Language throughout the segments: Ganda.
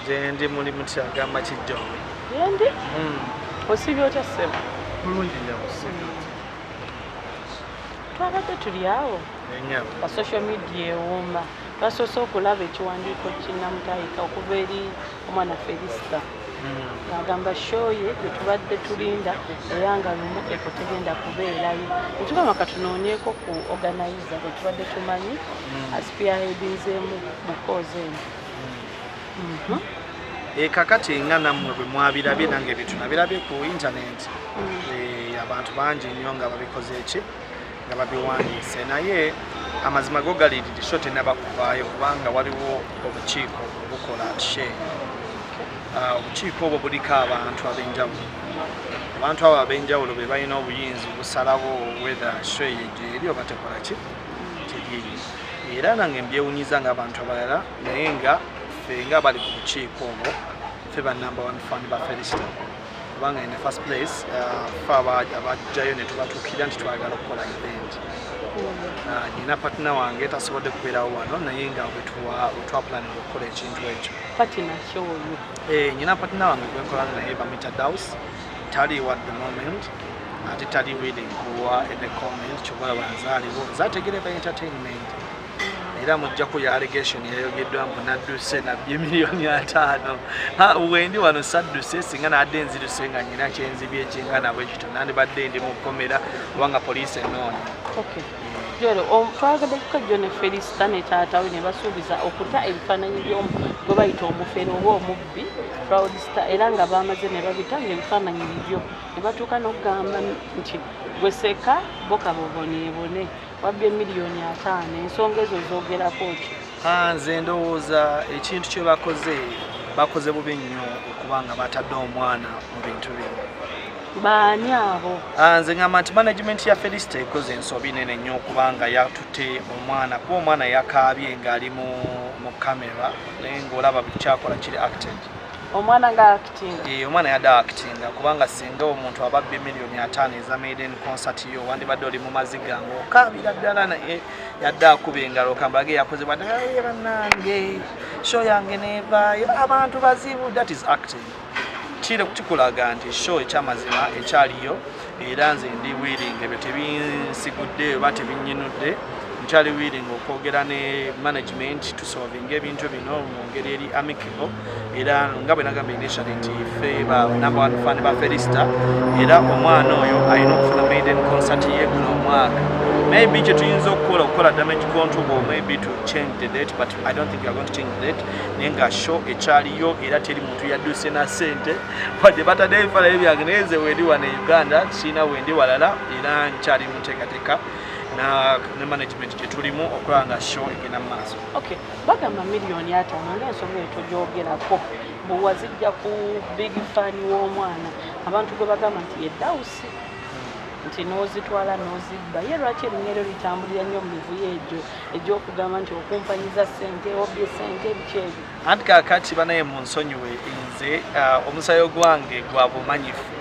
Gyendi, muli mutya? Gamba kijjowe. Gyendi. Osibye otya, ssebo? Bulungi nnyo. Twabadde tuli awo Enyabo. Pa social media ewuuma. Twasoose okulaba ekiwandiiko kinnamutayika okuva eri omwana Felisita ng'agamba show ye gye tubadde tulinda era nga lumu eko tegenda kubeerayo. Netugamba katunoonyeeko ku organizer gwe tubadde tumanyi aspearheadinzeemu mu cause eno. Kakati nga nammwe bwe mwabirabye, nange ebintu nabirabye ku internet. Abantu bangi nnyo nga babikoze eki, nga babiwandiise, naye amazima go gali nti show tenaba kuvaayo kubanga waliwo obukiiko obukola show. Obukiiko obwo buliko abantu ab'enjawulo. Abantu abo ab'enjawulo be balina obuyinza obusalawo whether show eyo gyeri oba tekola ki, teriiyo. Era nange mbyewunyiza ng'abantu abalala, naye nga ffe nga bali ku bukiiko obwo, ffe ba number one fan ba Felisita, kubanga in the first place ffe abajjayo ne tubatuukirira nti twagala okukola event. Nina partner wange tasobodde kubeerawo wano, naye nga bwe twaplaninga okukola ekintu ekyo. Partner kyoyo? Nyina partner wange gwenkola naye, bamita Daus. Taliwo at the moment, ate tali willing kuwa any comment. Kyobalaba nzaaliwo nzategereba entertainment, era mujjaku ya allegation yayogeddwa mbu nadduse nabbye miliyoni 50. Wendi wano sadduse. Singa nadde nziruse nga nyina kyenzibye ekyenkana bwe kityo, nandibadde ndi mu kkomera kubanga poliisi ennoonya. Okay. Jolo, twagadde kukajjo ne Felisita ne taata we ne basuubiza okuta ebifaananyi by'omu gwe bayita omufere oba omubbi, fraudster, era nga bamaze ne babita ng'ebifaananyi bibyo, ne batuuka n'okugamba nti gwe seka bo kaboboneebone wabbye miliyoni 50. Ensonga ezo zoogerako ki? Nze ndowooza ekintu kye bakoze, bakoze bubi nnyo okuba nga batadde omwana mu bintu bino. Baani abo? Nze ngamba nti management ya Felisita ekoze ensobi nene nnyo okubanga yatutte omwana, kuba omwana yakaabye ng'ali mu kamera, naye ng'olaba buli kyakola kiri acted. Omwana nga acting? Omwana yadde actinga, kubanga singa omuntu ababbye miliyoni 50 eza maiden concert yo, wandibadde oli mu maziga ng'okaabira ddala, naye yadde akuba engalo kambage yakoze bwadde, "Aye, bannange, show yange nevaayo, abantu bazibu." That is acting. Kire kikulaga nti show ekyamazima ekyaliyo, era nze ndi willing, ebyo tebinsigudde oba tebinyinudde, nkyali willing okwogera ne management tusolvinga ebintu bino mu ngeri eri amicable. Era nga bwe nagambye initially nti ffe ba number one fan ba Felista, era omwana oyo alina okufuna maiden concert ye guno omwaka. Maybe kye tuyinza okukola damage control or maybe to change the date, but I don't think we are going to change the date, naye nga show ekyaliyo era teri muntu yadduse na ssente wadde batadde ebifaananyi byange. Naye nze wendi wano e Uganda, sirina wendi walala, era nkyali mu nteekateeka ne management gye tulimu okulaba nga show egenda mu maaso. Okay, bagamba miliyoni 50 ngaensonga eyo togyogerako, bwewazijja ku big fan w'omwana, abantu gwe bagamba nti ye Dawusi, nti n'ozitwala n'ozibba. Ye lwaki erinnya eryo litambulira nnyo mu mivuyo egyo egy'okugamba nti okumpanyiza ssente, obbye ssente, biki ebyo? Anti kaakati banaye mu nsonyiwe, nze omusayo gwange gwa bumanyifu,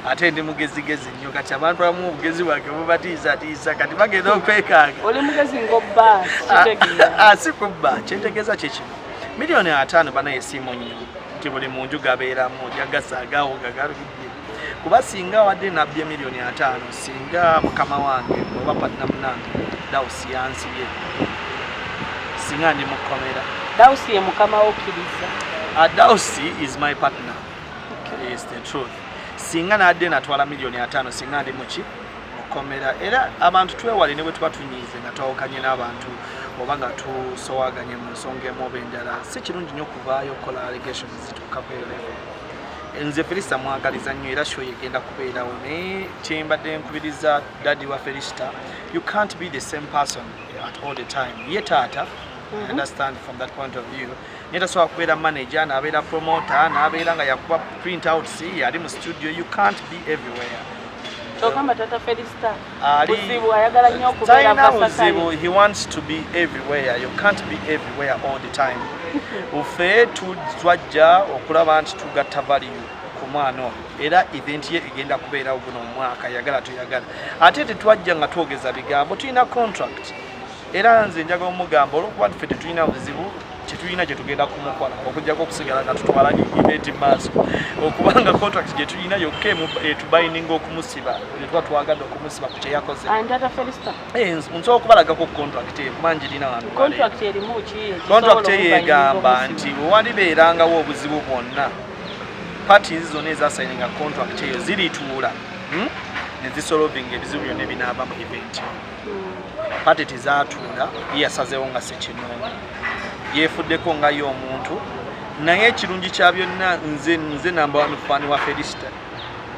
ate ndi mugezigezi nnyo. Kati abantu abamu obugezi bwange bubatiisatiisa, kati bagenda okwekaaga. Oli mugezi ng'obba, kitegeera. Si kubba. Kyentegeeza kyekino, miliyoni 50 banaye simu nnyo nti buli munju gabeeramu jagasaagawo gagaludde, kuba singa wadde nabbye miliyoni 50, singa mukama wange oba partner munange Dawusi yansibye, singa ndi mukomera. Dawusi ye mukama wokkiriza? Dawusi is my partner. Is the truth. Singa nadde natwala miliyoni 50, singa ndi muki, mukomera. Era abantu twewale, ne bwe tuba tunyiize nga twawukanye n'abantu oba nga tusowaganye mu nsonga emu oba endala, si kirungi nnyo okuvaayo okukola allegations zituuka ku eyo level. Nze Felista mwagaliza nnyo, era show egenda kubeerawo, naye kyembadde nkubiriza daddy wa Felista, you can't be the same person at all the time. Ye taata, I understand from that point of view, naye tasobola kubeera manager n'abeera promoter n'abeera nga yakuba print outs, yali mu studio. You can't be everywhere. Kyogamba tata Felista Ali buzibu, ayagala nnyo okubeera talina versatile. buzibu, he wants to be everywhere. You can't be everywhere all the time. Ffe twajja okulaba nti tugatta value ku mwana oyo, era event ye egenda kubeerawo guno omwaka, yagala toyagala. Ate tetwajja nga twogeza bigambo, tulina contract. Era nze njagala omugamba, olwokuba ffe tetulina buzibu. Tetulina kye tugenda kumukola okujjako okusigala nga tutwala event mu maaso, okubanga contract gye tulina yokka etubindinga okumusiba, tuba twagadde okumusiba ku kyeyakoze. Ani, taata Felista? Eh, nsobola okubalagako contract eyo kuba njirina wano. Contract erimu ki? Contract eyo egamba nti bwe walibeerangawo obuzibu bwonna, parties zonna ezasayininga contract eyo zirituula, Ne zisolvinga ebizibu byonna ebinaava mu event. Party tezaatuula, ye yasazeewo nga sekinoomu, yeefuddeko nga ye omuntu. Naye ekirungi kya byonna, nze number one fan wa Felista,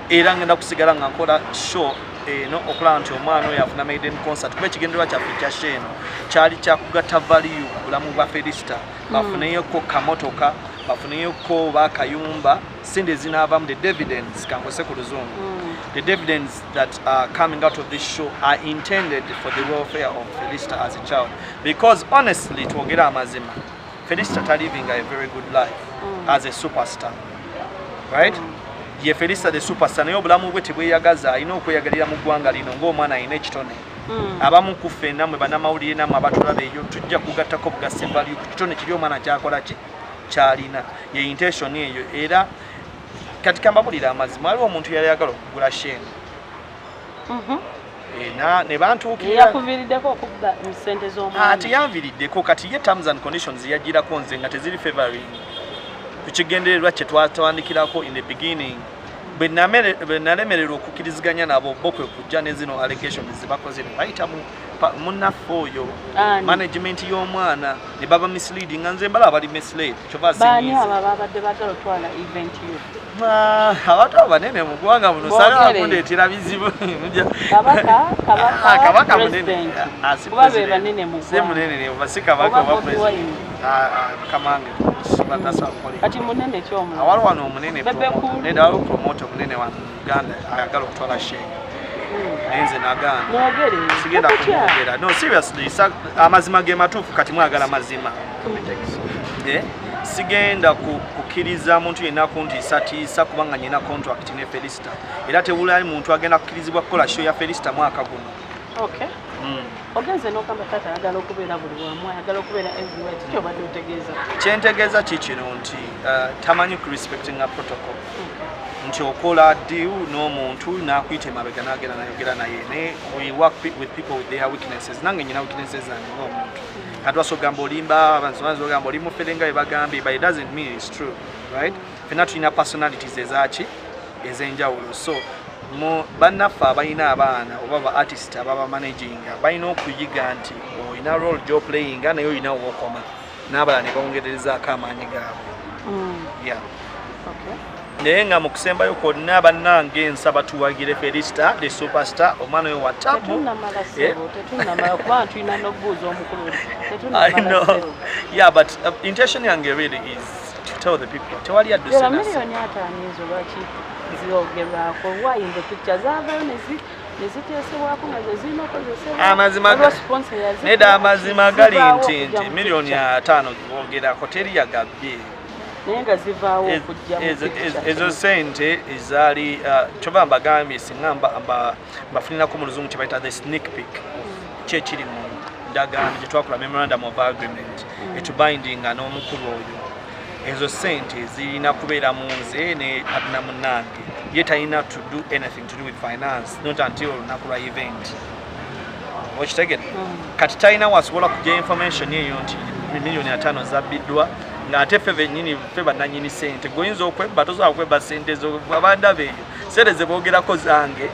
era ngenda kusigala nga nkola show eno okulaba nti omwana oyo afuna maiden concert, kuba ekigendererwa kyaffe ekya show eno kyali kyakugatta value ku bulamu bwa Felista, bafuneyoko kamotoka, bafuneyoko bakayumba, sente ezinaavamu, the dividends, kankose ku luzungu, the dividends that are coming out of this show are intended for the welfare of Felista as a child, because honestly, twogere amazima, Felista taliving a very good life as a superstar, right? Ye Felista the superstar, naye obulamu bwe tebweyagaza. Alina okweyagalira mu ggwanga lino ng'omwana alina ekitone. Abamu ku ffe nammwe bannamawulire, nammwe abatulaba eyo, tujja kugattako bugasi value ku kitone kiri omwana kyakola ki kyalina. Ye intention eyo. Era kati kambabulira amazima, waliwo omuntu yali ayagala okugula show eno. Ne bantuukirira. Yakuviiriddeko okubba sente z'omwana? Ate yanviriddeko. Kati ye terms and conditions yagirako nze nga teziri favoring ku kigendererwa kye twatandikirako in the beginning. Bwe nalemererwa okukkiriziganya nabo, bo kwe kujja ne zino allegations zebakoze ne bayita munnaffe oyo, Ani? management y'omwana, ne baba misleading, nga nze mbala bali misled, kyova Baani sinyiize. abo ababadde baagala otwala event yo? Ah, abantu abo banene mu ggwanga muno. Boogere. Saagala kundeetera bizibu. Kabaka, kabaka? Ah, kabaka munene. President? Ah, si Kuba be president. banene mu Si ggwanga. munene ne oba si kabaka Oba oba Bobi president. Wine. Ah, ah, kamange tasobola kukola. Kati munene kyomulala? Awali wano omunene Bebe Cool. Nedda, waliwo promoter munene wano mu Uganda ayagala okutwala show, naye nze nagaana. Mwogere. Sigenda Tokutya. kumwogera. No, seriously, amazima ge matuufu. Kati mwagala mazima. Eh, sigenda kukkiriza muntu yenna kuntiisatiisa kubanga nyina contract ne Felista, era tewulali muntu agenda kukkirizibwa kukola show ya Felista mwaka guno. Okay. Ogenze n'ogamba taata ayagala okubeera buli wamu, ayagala okubeera everywhere. Kiki obadde otegeeza? Kyentegeeza kikino nti tamanyi kurespectinga protocol, nti okola deal n'omuntu n'akuyita emabega n'agenda nayogera naye. Naye we work with people with their weaknesses. Nange nyina weaknesses zange ng'omuntu. Kati wasobola ogamba olimba abantu, basobola ogamba oli mufere nga bwe bagambye, but it doesn't mean it's true, right? Fenna tulina personalities ezaki ez'enjawulo. So mu bannaffe abalina abaana oba ba artist ababa managinga balina okuyiga nti olina role gy'oplayinga, naye olina wokoma n'abalala ne bongererezaako amaanyi gaabwe. Yeah. Naye nga mu kusembayo kwonna, bannange, nsaba tuwagire Felista the superstar, omwana oyo wa tabu. Tetunnamala. Eh? Ssebo, tetunnamala kubanga tulina n'okubuuza omukulu. I Tetunnamala, know. ssebo. Yeah, but intention yange really is to tell the people tewali adduse Era nasi. 5 miliyoni ezo lwaki zoogerwako? Why in the picture zaavayo ne ziteesebwako nga ze zirina okozesebwa? Waliwo sponsor yazikola, Nedda, amazima gali zivaawo nti okujja nti mu miliyoni picture. 50 bogerako teri yagabbye. Naye nga zivaawo okujja mu picture. Ezo sente ezaali kyova mbagambye singa mbafuninako mu luzungu kye bayita the sneak peek of ki ekiri mu ndagaano gye twakola, memorandum of agreement etubindinga n'omukulu oyo. Ezo sente zirina kubeera mu nze ne partner munnange. Ye talina to do anything to do with finance, not until olunaku lwa event, okitegedde? Kati talina wasobola kujja information eyo nti 50 miliyoni zabbiddwa, ng'ate ffe bennyini ffe bannannyini sente. Gweoyinza okwebba, tosobola kwebba sente zo. Abandaba eyo sente ze boogerako zange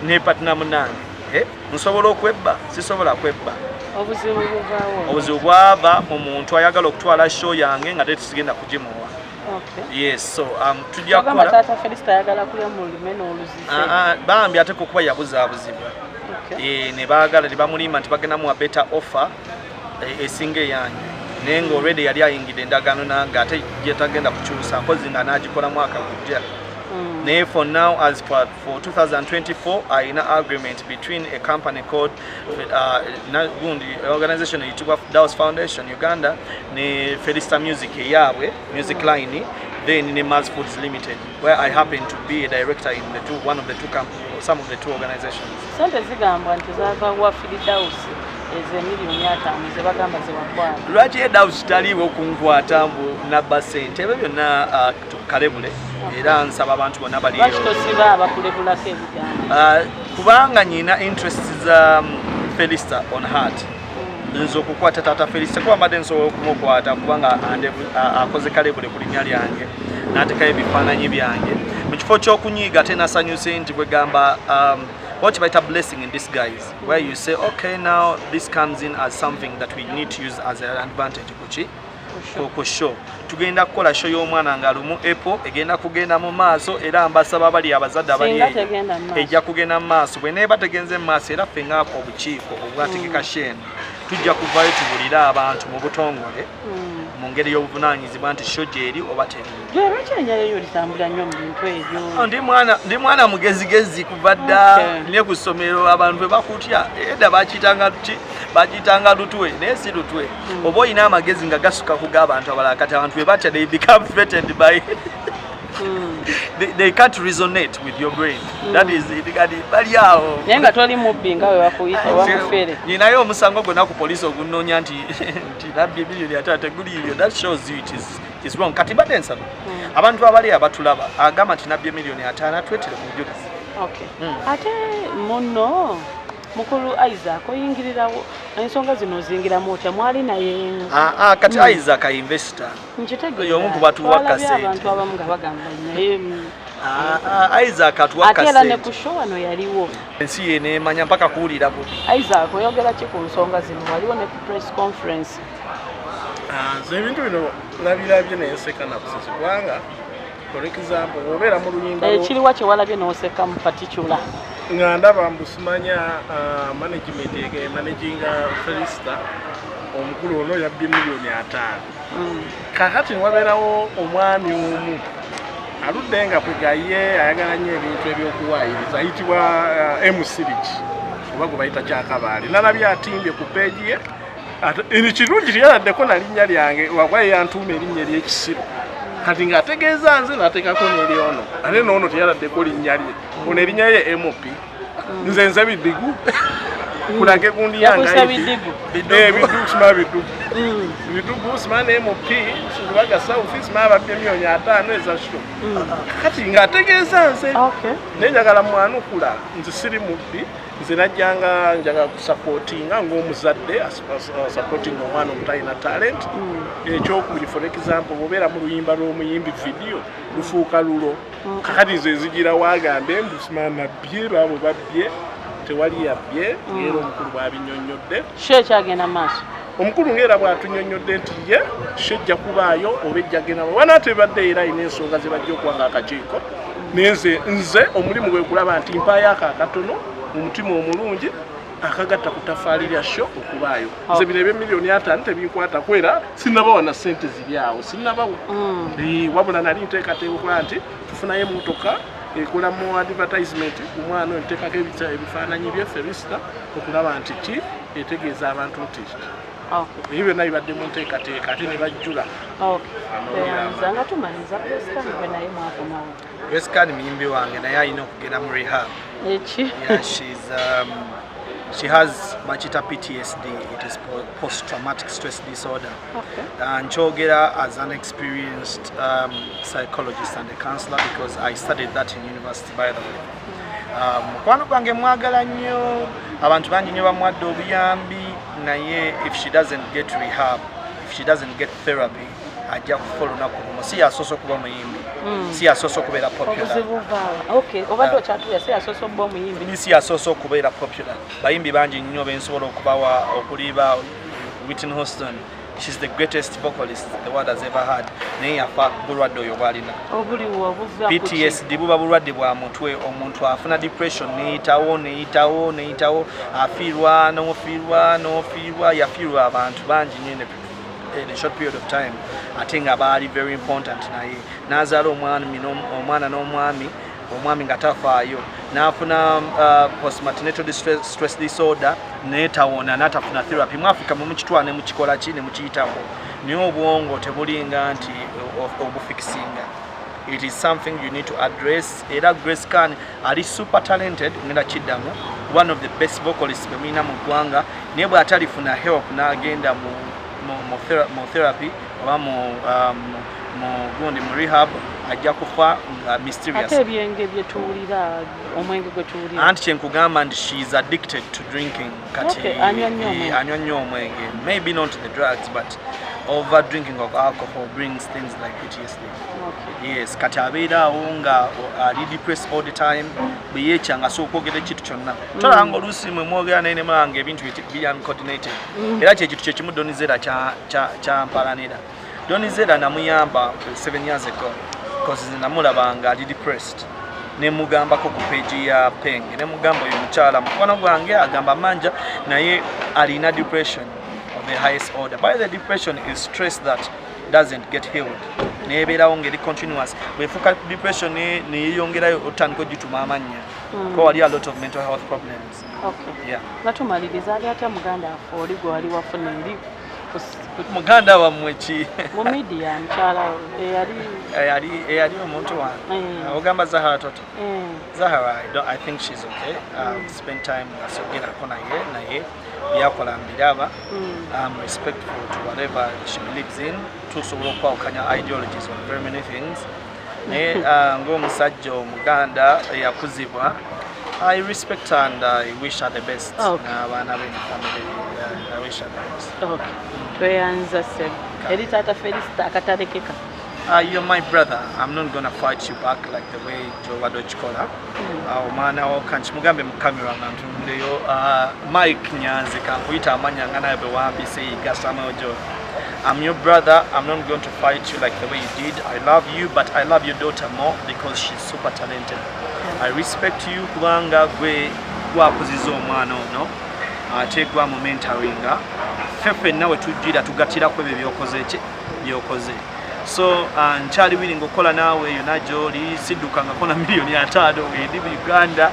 ne partner munnange. Eh, nsobola okwebba? Sisobola kwebba. Obuzibu buvaawo? Obuzibu bwava mu muntu ayagala okutwala show yange nga te tusigenda kugimuwa. Yes, so tujja Ogamba kukola. taata Felista ayagala kulya mu lulime n'oluzise? Ah, ah, bambi ate kukuba yabuzaabuzibwa. Eh, ne baagala ne bamulimba nti bagenda muwa better offer, esinga eyange, naye nga already yali ayingidde endagaano nange, ate gyetagenda kukyusa mpozi nga n'agikola mwaka gujja. Naye for now, as for 2024, ayina agreement between a company called gundi organization eyitibwa Daus Foundation Uganda ne Felista Music eyaabwe music line, then ne Mars Foods Limited, where I happen to be a director in the two, one of the two some of the two organizations. Sente zigambwa nti zava wa Firidausi. Ezo 50 million ze bagamba ze watwala. Lwaki edoubt taliiwo okunkwata mbu nabba sente? Ebyo byonna tukalebule, era nsaba abantu bonna bali Lwaki tosiba abakulebulako ebigambo? Kubanga nyina interest za Felista on heart. Nze okukwata taata Felista, kuba mbadde nsobola okumukwata, kubanga akoze kalebule ku linnya lyange n'atekayo ebifaananyi byange mu kifo ky'okunyiiga. Ate nasanyuse nti bwegamba what bayita blessing in disguise, where you say, okay, now this comes in as something that we need to use as an advantage kuki ku show. Tugenda kukola show y'omwana nga lumu epo egenda kugenda mu maaso, era mbasaba bali abazadde abali Singa eyo tegenda mu maaso. Ejja kugenda mu maaso. Bwe neeba tegenze mu maaso, era ffe nga obukiiko obwategeka show eno tujja kuvaayo tubulire abantu mu butongole mu ngeri y'obuvunaanyizibwa nti show gyeri oba teriyo. Gwe lwaki erinnya lyo litambula nnyo mu bintu ebyo? Ndi mwana mugezigezi kuva dda. Ne ku ssomero abantu bwe bakutya, edda bakiyitanga ki? Bakiyitanga lutwe, naye si lutwe. Oba olina amagezi nga gasuka ku g'abantu abalala, kati abantu bwe batya, they become threatened by they can't resonate with your brain. That is it. Kati bali awo. Naye nga toli mubbi nga bwe bakuyita, oba mufere? Ninayo omusango gwonna ku poliisi ogunoonya nti nabbye 50 million, teguliibyo. That shows you it is wrong. Kati mbadde nsaba abantu abali abatulaba, agamba nti nabbye 50 million, twetere ku bujulizi. Okay. Ate muno mukulu Isaac oyingirirawo ensonga zino, ozingiramu otya? Mwali naye? Ah, ah, kati Isaac investor. Nkitegeera. Y'omu ku batuwa Twalabye kasente. abantu abamu nga bagamba naye Ah, ah, Isaac atuwa Ate era ne ku kasente. show wano yaliwo. Ensi yeneemanya mpaka kuwulira bubi. Isaac, oyogera ki ku nsonga zino? Waliwo ne ku press conference. Ah, nze ebintu bino nabirabye nenseka nabusesi, kubanga for example bw'obeera mu luyimba Ekiriwa kyewalabye n'oseka mu particular? Nga ndaba mbusimanya management managinga Felista, omukulu ono yabbye 50 million. Kakati wabeerawo omwami omu aludde nga kwegaye ayagala nnyo ebintu ebyokuwaayiriza, ayitibwa Msiriki oba gwe bayita Kyakabaale. Nalabye atimbye ku page ye. Eno kirungi teyaladdeko na linnya lyange, wakuba ye yantuuma erinnya eryekisiru. Kati ng'ategeeza nze n'ateekako n'eryono, ate noono teyaladdeko linnya lye. Ono erinnya lye MP, nze bidigu kulage gundi yange. Yakuyisa bidigu? Bidugu, sima bidugu, bidugu, sima ne MP Lubaga South, sima ababye 50 million eza show. Kati ng'ategeeza nze. Naye njagala mwanukula, nze siri mubbi. Nze najjanga njagala kusupportinga ng'omuzadde supportinga omwana omutalina talent. Ekyokubiri, for example bw'obeera mu luyimba lw'omuyimbi, video lufuuka lulo. Kakati nze nzigira wagambe mbu sima nabbye, baabo babbye, tewali yabbye, ng'era omukulu bw'abinnyonnyodde. Show ekyagenda maaso? Omukulu ng'era bw'atunyonnyodde nti ye show ejja kubaayo oba ejja genda wana, tebadde era alina ensonga ze bajja okuwa ng'akakiiko. Naye nze omulimu gwe kulaba nti mpaayo ako akatono mu mutima omulungi akagatta ku tafaali lya show okubaayo. Nze bino eby'50 million tebinkwatako, era sinnabawa na ssente ziri awo, sinnabawa. Wabula nali nteekateeka okulaba nti tufunayo emmotoka ekolamu advertisement ku mwana oyo, nteekako ebifaananyi bye Felista, okulaba nti ki etegeeza abantu nti ebyo byonna bibadde mu nteekateeka, ate ne bajjula. Tweyanza. Nga tumaliza, Grace gwe naye mwakomawo. Grace Khan muyimbi wange, naye alina okugenda mu rehab. Eki? Yeah, she has bakita PTSD. It is post traumatic stress disorder. Nkyogera as an experienced psychologist and a counselor, because I studied that in university, by the way. Mukwano gwange mwagala nnyo, abantu bangi nnyo bamuwadde obuyambi, naye if she doesn't get rehab, if she doesn't get therapy, ajja kufa olunaku lumu. Si yasoose okuba muyimbi, si yasoose okubeera popular. Obuzibu baawa? Okay, obadde okyatuya, si yasoose okuba omuyimbi. Si yasoose okubeera popular. Bayimbi bangi nnyo bensobola okubawa okuliba. Whitney Houston, she's the greatest vocalist the world has ever had, naye yafa bulwadde oyo bwalina. Obuliwo obuva ku ki? PTSD buba bulwadde bwa mutwe. Omuntu afuna depression neyitawo, neyitawo, neyitawo, afiirwa nofiirwa nofiirwa. Yafiirwa abantu bangi nnyo in a short period of time, ate nga baali very important. Naye n'azaala omwana n'omwami, omwami nga tafaayo, n'afuna postmaternal stress disorder, netawona n'atafuna therapy. Mu Africa mumukitwala ne mukikola ki ne mukiyitako, naye obwongo tebulinga nti obufikisinga. It is something you need to address. Era Grace Khan ali super talented, ngenda kiddamu, one of the best vocalists bemulina mu ggwanga, naye bw'atalifuna help n'agenda mu therapy oba mu gundi, mu rehab, ajja kufa nga mysterious. Ate ebyenge byetuwulira, omwenge gwe tuwulira? Anti kyenkugamba nti she is addicted to drinking kati. Okay, anywa nnyo omwenge. Anywa nnyo omwenge, maybe not the drugs, but over drinking of alcohol brings things like PTSD. Yes, kati abeera awo nga ali depressed all the time. Bwe yeekyanga asobola okwogera ekintu kyonna. Tolaba nga oluusi mwe mwogera naye nemulaba nga ebintu biri uncoordinated. Era kyekintu kyekimu Donizera kyampalanira. Donizera namuyamba 7 years ago, because nze namulaba nga ali depressed, nemugambako ku page ya Peng, nemugamba oyo mukyala mukwano gwange agamba manja, naye alina depression of the highest order. By the depression is stress that doesn't get healed, nebeerawo ngeri continuous. Bwefuuka depression neyeyongerayo, otandika ogituma amannya ko wali a lot of mental health problems. Yeah. Nga tumaliriza, ali atya muganda waffe oli gwe wali wafuna eri Muganda wammwe ki? Mu media, mukyala eyali Eyali omuntu wange? Eh. Ogamba Zahara Toto? Eh. Zahara, I, don't, I think she's okay. Spend time nga sogerako naye, naye byakola mbiraba. I'm respectful to whatever she believes in. Tusobola okwawukanya ideologies on very many things, naye ng'omusajja omuganda eyakuzibwa, I respect her and I wish her the best. N'abaana be ne family, I wish her the best. Okay. Tweyanza ssebo. Eri taata Felista akatalekeka. You're my brother. I'm not gonna fight you back like the way gy'obadde okikola. Omwana wo kankimugambe mu kamera nga ntunulleyo. Mike Nyanzi, kankuyita amanya nga nawe bwe wambise Yiga Samuel Joe. I'm your brother. I'm not going to fight you like the way you did. I love you, but I love your daughter more because she's super talented. I respect you kubanga gwe gwakuziza omwana ono ate gwamumentoringa. Ffe ffenna we tujjira tugattirako ebyo byokoze ki byokoze. So nkyali willing okukola naawe yonna gy'oli. Siddukangako na miliyoni 50 eri mu Uganda.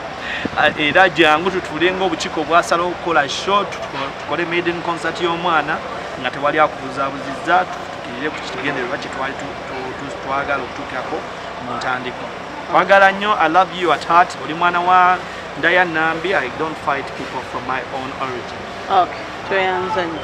Era jangu tutuule ng'obukiiko obwasalawo okukola show, tukole maiden concert y'omwana nga tewali akubuzaabuzizza, tutukirire ku kigendererwa kye twali twagala okutuukirako mu ntandikwa. Kwagala nnyo. I love you at heart. Oli mwana wa ndaya Nambi. I don't fight people from my own origin. Okay. Tweyanza nnyo.